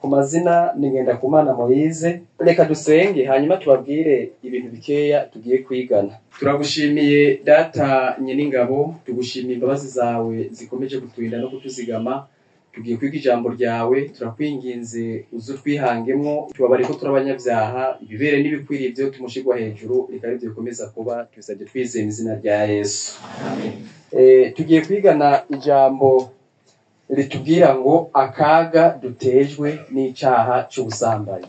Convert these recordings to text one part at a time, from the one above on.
Ku mazina ni Ngendakumana Moise. Reka dusenge, hanyuma tubabwire ibintu bikeya tugiye kwigana. Turagushimiye, Data Nyeningabo, tugushimiye imbabazi zawe zikomeje kuturinda no kutuzigama. Tugiye kwiga ijambo ryawe, turakwinginze uze utwihangemwo, tubabare ko turi abanyabyaha, ibibere n'ibikwiriye ibyo tumushirwa hejuru, reka aribyo bikomeza kuba. Tubisabye twizeye mu izina rya Yesu. Tugiye kwigana ijambo ritubwira ngo akaga dutejwe n'icaha c'ubusambanyi.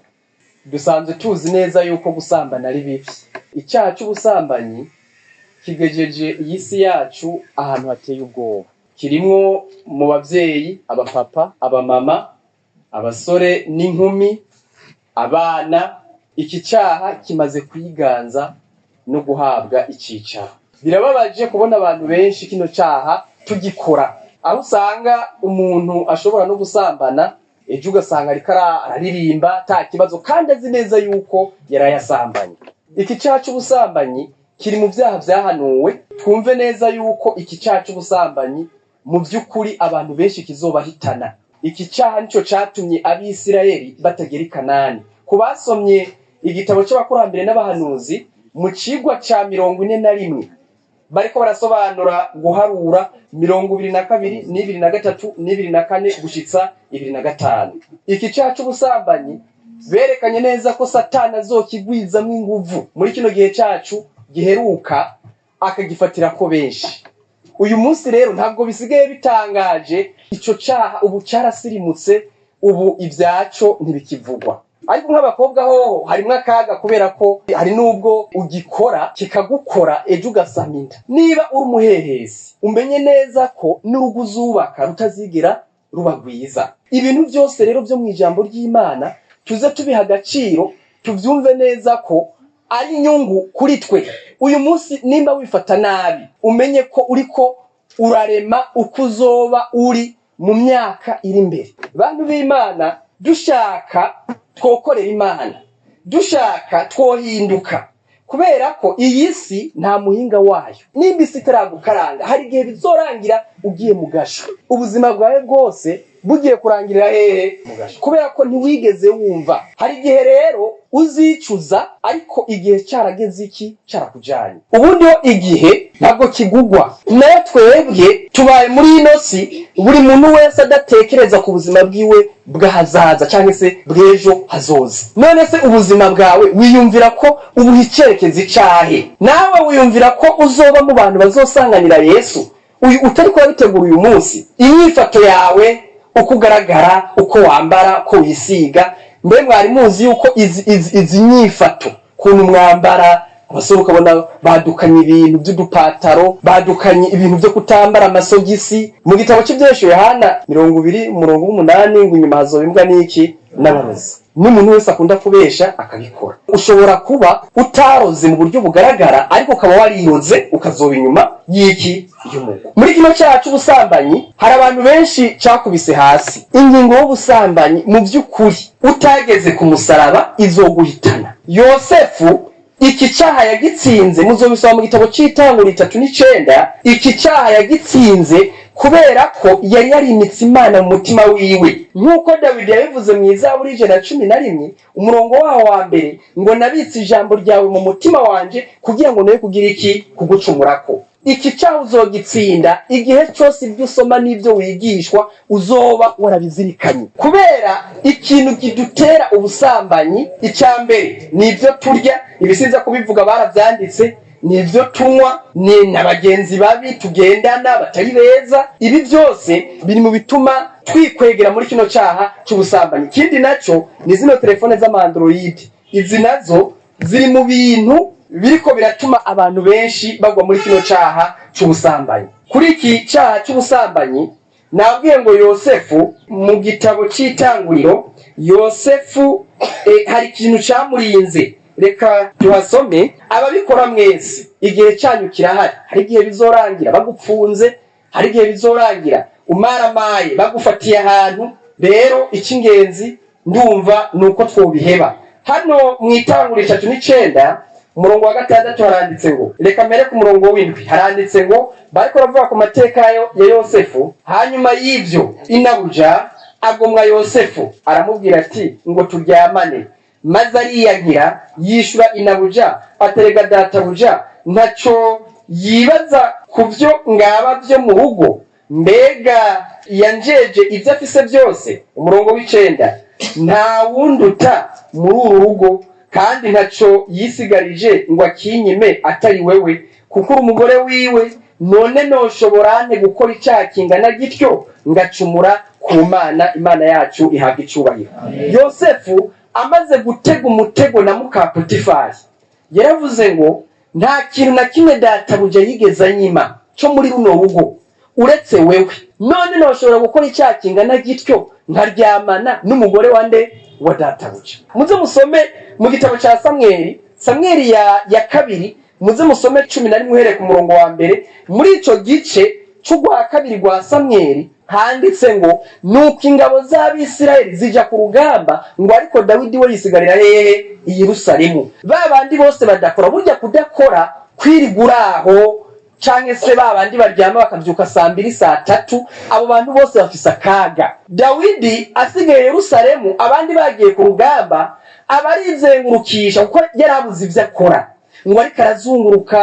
Dusanzwe tuzi neza yuko gusambana ari bibi. Icaha c'ubusambanyi kigejeje iyi si yacu ahantu hateye ubwoba. Kirimwo mu bavyeyi, abapapa, abamama, abasore n'inkumi, abana. Iki caha kimaze kwiganza no guhabwa icicaro. Birababaje kubona abantu benshi kino caha tugikora, aho usanga umuntu ashobora no gusambana, ejo ugasanga ariko araririmba ata kibazo, kandi azi neza yuko yarayasambanye. Iki caha c'ubusambanyi kiri mu vyaha vyahanuwe. Twumve neza yuko iki caha c'ubusambanyi mu vy'ukuri abantu benshi kizobahitana. Iki caha nico catumye Abisirayeli batagera i Kanani. Ku basomye igitabo c'Abakurambere n'Abahanuzi, mu cigwa ca 41, bariko barasobanura guharura 22 n' 23 n' 24 gushitsa 25, iki caha c'ubusambanyi berekanye neza ko Satani azokigwizamwo inguvu muri kino gihe cacu giheruka, akagifatira ko benshi. Uyu munsi rero ntabwo bisigaye bitangaje, ico caha ubu carasirimutse, ubu ivyaco ntibikivugwa. Ariko nk'abakobwa hoho harimwo akaga, kubera ko hari n'ubwo ugikora kikagukora, ejo ugasama inda. Niba uri umuhehesi, umenye neza ko n'urugo uzubaka rutazigera ruba rwiza. Ibintu byose rero byo mu ijambo ry'Imana tuze tubiha agaciro, tuvyumve neza ko ari inyungu kuri twe. Uyu munsi nimba wifata nabi, umenye ko uriko urarema uko uzoba uri mu myaka iri imbere. Bantu b'Imana, dushaka twokorera Imana, dushaka twohinduka, kubera ko iyi si nta muhinga wayo. Nimba isi itaragukaranga, hari igihe bizorangira ugiye mu gasho, ubuzima bwawe bwose bugiye kurangirira hehe? Mu gasho, kubera ko ntiwigeze wumva. Hari igihe rero uzicuza, ariko igihe carageze, iki carakujanye. Ubundi ho igihe ntabwo kigugwa. Nayo twebwe tubaye muri ino si, buri muntu wese adatekereza ku buzima bwiwe bw'ahazaza cyangwa se bw'ejo hazoza. None se ubuzima bwawe wiyumvira ko ubuha icyerekezo icahe? Nawe wiyumvira ko uzoba mu bantu bazosanganira Yesu uyu utari kubabitegura uyu munsi? Inyifato yawe, uko ugaragara, uko wambara, uko wisiga, mbe mwari muzi yuko izi nyifato, ukuntu mwambara, abasore ukabona badukanye ibintu by'udupataro, badukanye ibintu byo kutambara amasogisi? Mu gitabo cy'Ibyesho Yohana 20 umurongo w'umunani ngo inyuma hazoba imbwa n'iki n'abarozi, n'umuntu wese akunda kubesha akabikora. Ushobora kuba utaroze mu buryo bugaragara, ariko ukaba wariroze, ukazoba inyuma y'iki? Y'umugo. Muri kino cyaha cy'ubusambanyi hari abantu benshi cakubise hasi. Ingingo y'ubusambanyi mu by'ukuri utageze ku musaraba izoguhitana. Yosefu iki cyaha yagitsinze, muzobisoma mu gitabo cy'Itanguro 39. Iki cyaha yagitsinze kubera ko yari yarimitse Imana mu mutima wiwe, nk'uko Dawidi yabivuze mu Izaburi 111 umurongo wawo wa mbere ngo nabitse ijambo ryawe mu mutima wanje kugira ngo noye kugira iki? Kugucumurako. Iki cyaha uzogitsinda igihe cyose ibyo usoma n'ibyo wigishwa uzoba warabizirikanye, kubera ikintu kidutera ubusambanyi, icya mbere ni ibyo turya. Ibisinza kubivuga barabyanditse, ni ibyo tunywa, ni na bagenzi babi tugendana batari beza. Ibi byose biri mu bituma twikwegera muri kino cyaha cy'ubusambanyi. Ikindi nacyo ni zino telefone z'ama Android. Izi nazo ziri mu bintu biriko biratuma abantu benshi bagwa muri kino cyaha cy'ubusambanyi. Kuri iki cyaha cy'ubusambanyi nabwiye ngo Yosefu, mu gitabo cy'Itanguriro, Yosefu hari ikintu cyamurinze. Reka tuhasome. Ababikora mwese, igihe cyanyu kirahari. Hari igihe bizorangira bagupfunze, hari igihe bizorangira umaramaye bagufatiye ahantu. Rero icy'ingenzi ndumva ni uko twobiheba. Hano mu Itanguriro 39 umurongo wa 6 haranditse ngo, reka mbere ku murongo w'indwi, haranditse ngo bariko baravuga ku mateka ya Yosefu. Hanyuma y'ibyo, inabuja Agomwa Yosefu, aramubwira ati: "Ngo turyamane." Maze ariyankira, yishura inabuja aterega: "Databuja ntaco yibaza ku byo ngaba byo mu rugo? Mbega yanjeje ibyo afise byose?" Umurongo w'9: "Nta wunduta muri uru rugo, kandi ntaco yisigarije ngo akinyime atari wewe, kuko uri umugore wiwe. None noshobora nte gukora icyaha kingana gityo, ngacumura ku Mana?" Imana yacu ihabwa icubahiro. Yosefu amaze gutega umutego na muka Potifari, yaravuze ngo: "Nta kintu na kimwe databuja yigeze anyima cyo muri runo rugo uretse wewe. None noshobora gukora icyaha kingana gityo, nkaryamana n'umugore wa nde? Wa databuja?" Muze musome mu gitabo cya Samweli, Samweli ya kabiri, muze musome 11 uhereye ku murongo wa 1. Muri ico gice c'urwa kabiri rwa Samweli handitse ngo: "Nuko ingabo z'Abisirayeli zija ku rugamba," ngo "ariko Dawidi we yisigarira hehe? I Yerusalemu." Ba bandi bose badakora, burya kudakora, kwirigura aho, canke se ba bandi baryama bakavyuka saa 2, saa 3, abo bantu bose bafise akaga. Dawidi asigaye Yerusalemu, abandi bagiye ku rugamba, aba arizengurukisha kuko yari abuze ivyo akora. Ngo ariko arazunguruka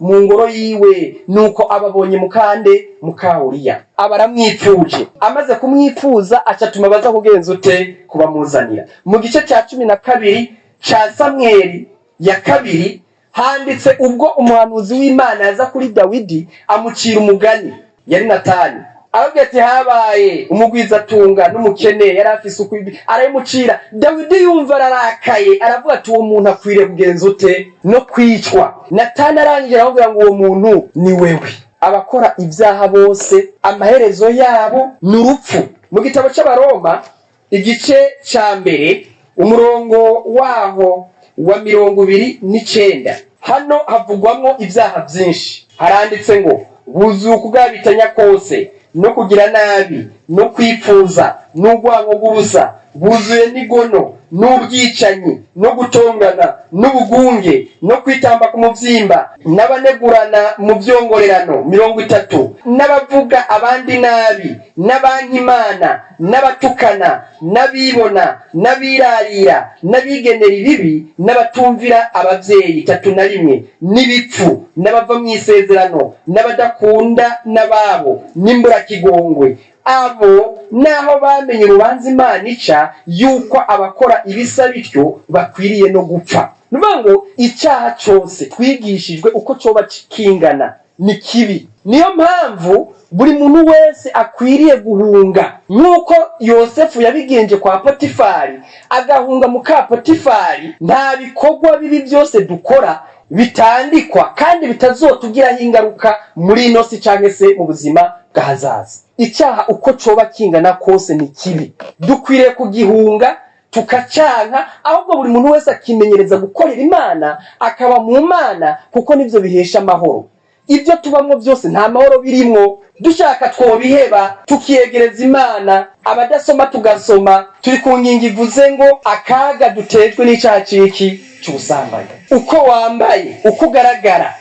mu ngoro yiwe, nuko ababonye mukande, muka Uriya, aba aramwipfuje. Amaze kumwipfuza, acatuma baza kugenza ute? Kubamuzanira. Mu gice cya 12 ca Samweli ya kabiri handitse ubwo umuhanuzi w'Imana yaza kuri Dawidi amucira umugani, yari Natani. Arabwira ati: "Habaye umugwizatunga n'umukene yari afise uko ibi." Arabimucira. Dawidi yumva ararakaye, aravuga ati: "Uwo muntu akwiriye kugenza ute? No kwicwa." Natani arangije aramubwira ngo: "Uwo muntu ni wewe." Abakora ibyaha bose amaherezo yabo ni urupfu. Mu gitabo c'Abaroma, igice ca 1, umurongo waho wa 29, hano havugwamwo ibyaha byinshi. Haranditse ngo: "Buzuye ukugabitanya kose no kugira nabi no kwipfuza n'urwango rw'ubusa, buzuye n'igono n'ubwicanyi no gutongana n'ubugunge no kwitamba ku muvyimba n'abanegurana mu vyongorerano, 30, n'abavuga abandi nabi n'abankimana n'abatukana n'abibona n'abirarira n'abigenera ibibi n'abatumvira abavyeyi, 31, n'ibipfu n'abava mu isezerano n'abadakunda n'ababo n'imburakigongwe. Abo naho bamenye urubanza Imana ica, yuko abakora ibisa bityo bakwiriye no gupfa." Ni ukuvuga ngo icyaha cyose twigishijwe, uko coba kingana, ni kibi. Niyo mpamvu buri muntu wese akwiriye guhunga, nk'uko Yosefu yabigenje kwa Potifari, agahunga muka Potifari. Nta bikorwa bibi byose dukora bitandikwa kandi bitazotugiraho ingaruka muri ino si cyangwa se mu buzima bw'ahazaza. Icyaha uko coba kingana kose ni kibi, dukwiriye kugihunga, tukacanka. Ahubwo buri muntu wese akimenyereza gukorera Imana, akaba mu Mana, kuko nibyo bihesha amahoro. Ibyo tubamwo byose nta mahoro birimwo. Dushaka twobiheba, tukiyegereza Imana. Abadasoma tugasoma. Turi ku ngingo ivuze ngo akaga dutejwe n'icyaha ciki cy'ubusambanyi. Uko wambaye, uko ugaragara,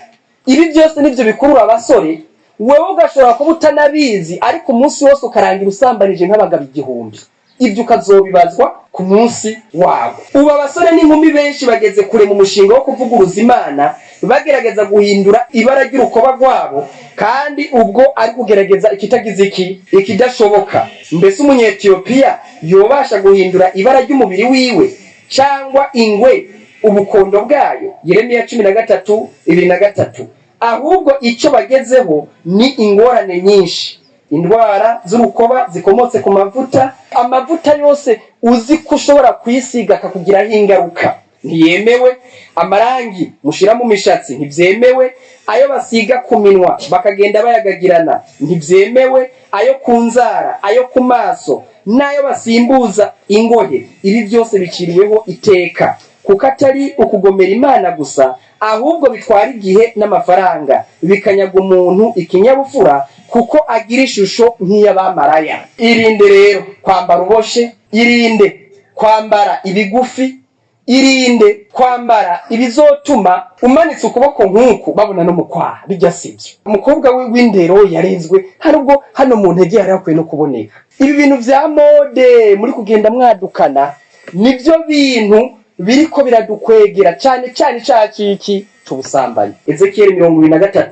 ibi byose nibyo bikurura abasore. Wewe ugashobora kuba utanabizi, ariko umunsi wose ukarangira usambanije nk'abagabo 1000. Ibyo ukazobibazwa ku munsi wawe. Ubu abasore n'inkumi benshi bageze kure mu mushinga wo kuvuguruza Imana, bagerageza guhindura ibara ry'urukoba rwabo, kandi ubwo ari kugerageza ikitagize iki, ikidashoboka. Mbese Umunyetiyopiya yobasha guhindura ibara ry'umubiri wiwe, cyangwa ingwe ubukondo bwayo? Yeremiya 13:23. Ahubwo icyo bagezeho ni ingorane nyinshi, indwara z'urukoba zikomotse ku mavuta. Amavuta yose uzi ko ushobora kwisiga akakugiraho ingaruka ntiyemewe. Amarangi mushira mu mishatsi ntibyemewe. Ayo basiga ku minwa bakagenda bayagagirana ntibyemewe. Ayo ku nzara, ayo ku maso n'ayo basimbuza ingohe, ibi byose biciriweho iteka, kuko atari ukugomera Imana gusa, ahubwo bitwara igihe n'amafaranga, bikanyaga umuntu ikinyabupfura, kuko agira ishusho nk'iy'abamaraya. Irinde rero kwambara uboshe, irinde kwambara ibigufi. Irinde kwambara ibizotuma umanitse ukuboko nk'uku babona no mu kwaha. Bijya sibyo. Umukobwa w'indero yarezwe, hari ubwo hano mu ntege hari hakwiye no kuboneka. Ibi bintu vya mode muri kugenda mwadukana nibyo bintu biriko biradukwegera cyane cyane icaha ciki c'ubusambanyi. Ezekiyeli 23:13.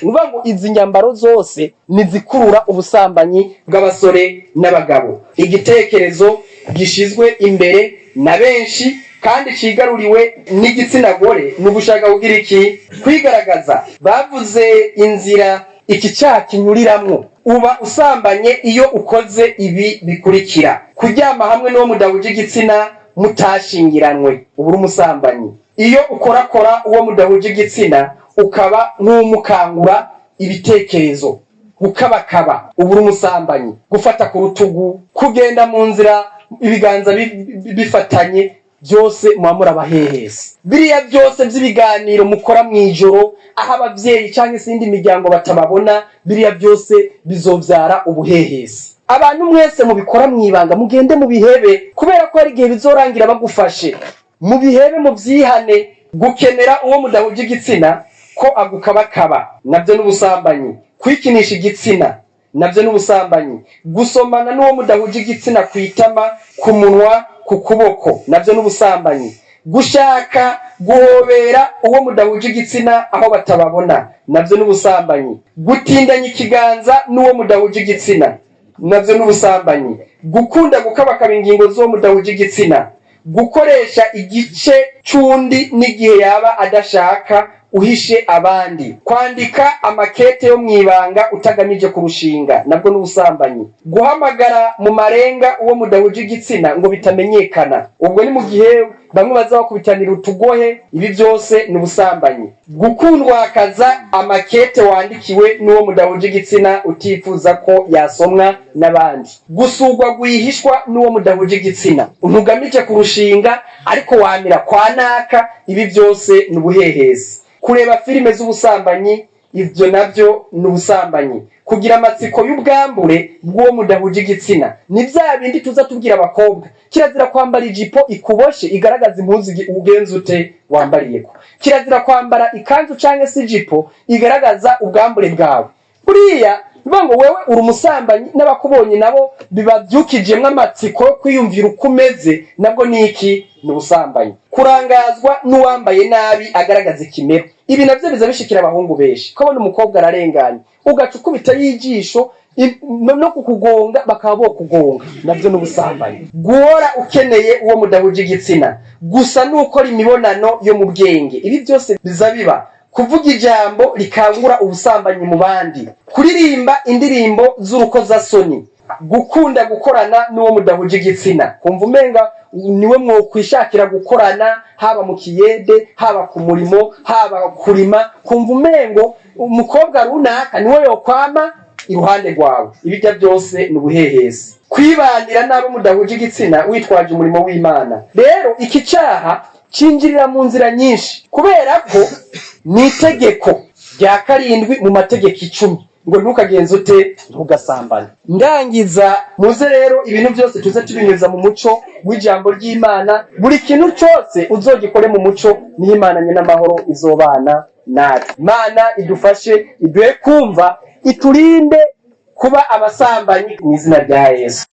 Ni ukuvuga ngo izi nyambaro zose nizikurura ubusambanyi bw'abasore n'abagabo. Igitekerezo gishizwe imbere na benshi kandi cigaruriwe n'igitsina gore ni ugushaka kugira iki? Kwigaragaza. Bavuze inzira iki cyaha kinyuriramwo. Uba usambanye iyo ukoze ibi bikurikira: kuryama hamwe n'uwo mudahuje igitsina mutashingiranwe, uba uri umusambanyi. Iyo ukorakora uwo mudahuje igitsina, ukaba nk'umukangura ibitekerezo, gukabakaba, uba uri umusambanyi. Gufata ku rutugu, kugenda mu nzira ibiganza bifatanye, byose muba murabahehesi. Biriya byose by'ibiganiro mukora mu ijoro aho ababyeyi cyangwa izindi miryango batababona, biriya byose bizobyara ubuhehesi. Abantu mwese mubikora mu ibanga, mugende mubihebe, kubera ko hari igihe bizorangira bagufashe. Mubihebe, mubyihane. Gukenera uwo mudahuje igitsina ko agukabakaba, nabyo n'ubusambanyi. Kwikinisha igitsina, nabyo n'ubusambanyi. Gusomana n'uwo mudahuje igitsina ku itama, ku munwa, ku kuboko, nabyo n'ubusambanyi. Gushaka guhobera uwo mudahuje igitsina aho batababona, nabyo n'ubusambanyi. Gutindanya ikiganza n'uwo mudahuje igitsina, nabyo n'ubusambanyi. Gukunda gukabakaba ingingo z'uwo mudahuje igitsina. Gukoresha igice c'undi n'igihe yaba adashaka, uhishe abandi. Kwandika amakete yo mwibanga utagamije kurushinga, nabwo n'ubusambanyi. Guhamagara mu marenga uwo mudahuje igitsina ngo bitamenyekana, ubwo ni mu gihe bamwe baza bakubitanira utugohe, ibi byose ni ubusambanyi. Gukundwakaza amakete wandikiwe n'uwo mudahuje igitsina utifuza ko yasomwa n'abandi. Gusugwa rwihishwa n'uwo mudahuje igitsina, ntugamije kurushinga ariko wamira kwa naka, ibi byose ni ubuhehesi. Kureba filime z'ubusambanyi, ibyo nabyo ni ubusambanyi. Kugira amatsiko y'ubwambure bw'uwo mudahuje igitsina, ni bya bindi tuza tubwira abakobwa: kirazira kwambara ijipo ikuboshe igaragaza impuzu ugenza ute wambariyeko. Kirazira kwambara ikanzu canke se ijipo igaragaza ubwambure bwawe. Buriya bivuga ngo wewe uri umusambanyi, n'abakubonye nabo bibabyukijemwo amatsiko yo kwiyumvira uko umeze, nabwo ni iki? Ni ubusambanyi. Kurangazwa n'uwambaye nabi agaragaza ikimero, ibi navyo biza bishikira abahungu benshi. Ukabona umukobwa ararenganye, ugaca ukubita y'ijisho, no kukugonga bakaba bokugonga, navyo n'ubusambanyi. Guhora ukeneye uwo mudahuje igitsina gusa n'ukora imibonano yo mu bwenge, ibi byose biza biba. Kuvuga ijambo rikangura ubusambanyi mu bandi. Kuririmba indirimbo z'urukozasoni. Gukunda gukorana n'uwo mudahuje igitsina, kumva umenga niwe mwokwishakira gukorana, haba mu kiyede, haba ku murimo, haba kurima, kumva umengo umukobwa runaka niwe yokwama iruhande rwawe, ibijya byose ni ubuhehesi. Kwibanira n'abo mudahuje igitsina witwaje umurimo w'Imana. Rero iki cyaha cinjirira mu nzira nyinshi, kubera ko ni itegeko rya karindwi mu mategeko 10 ngo ntukagenze ute? Ntugasambane. Ndangiza, muze rero ibintu byose tuze tubinyuza mu muco w'ijambo ry'Imana. Buri kintu cyose uzogikore mu muco, niho Imana nyine amahoro izobana natwe. Imana idufashe, iduhe kumva, iturinde kuba abasambanyi mu izina rya Yesu.